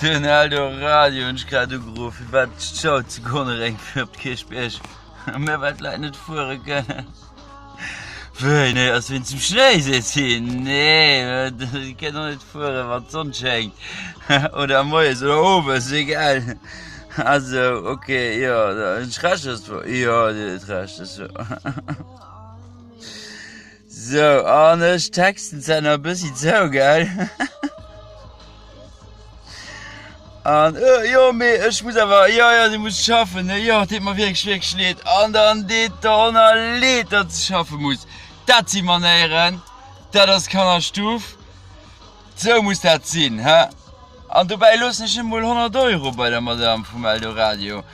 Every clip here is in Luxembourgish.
Den Eldoradio hunn ech grad ugeruff, firwat d'Stau zu Gonnereng fir op d'Kierchbierg, mä well d'Leit net fuere kënnen. Wéi, nee, ass wéinst dem Schnéi, seet si. Nee, si kënnen och net fueren, wann d'Sonn schéngt oder moies oder owes, egal. Also, ok, jo, hunn ech Recht, ass wou? Jo, Dir hutt Recht, ass wou. Sou, an ech texten zwar nach e bëssi zou, gell? An, äh, jo, mee ech muss awer, jo, jo, du muss schaffen, ne? Jo, deet mer wierklech, wierklech leed. An dann deet der Honner leed, datt se schaffe muss. Dat si Manéieren, dat ass Kannerstuf. Sou muss dat sinn, hä? An dobäi loossen ech net mol 100 Euro bei der Madame vum Eldoradio.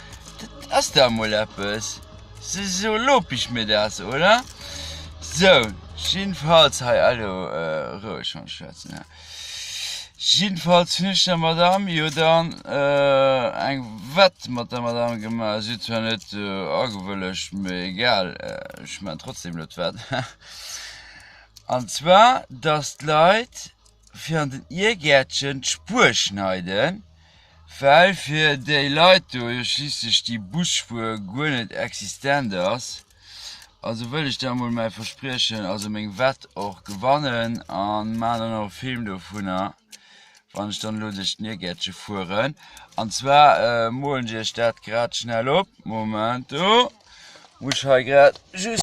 Dat ass da mol eppes. Sou lob ich mir das, oder? Sou, jiddefalls hei, allo, roueg wann ech schwätzen, hä? Jiddefalls hunn ech der Madame jo dann eng Wett mat der Madame gemaach. Si huet zwar net agewëllegt, mee egal, ech maachen trotzdem elo d'Wett. An zwar, dass d'Leit fir an den Iergäertchen d'Spuer schneiden, well fir déi Leit do jo schliisslech déi Busspuer guer net existent ass. Also wëll ech da mol mäi Verspriechen, also meng Wett och gewannen a maachen dann och e Film dovunner, wann ech dann elo duerch den Iergäertche fueren. An zwar molen ech iech dat grad schnell op. Momento, muss ech hei grad just.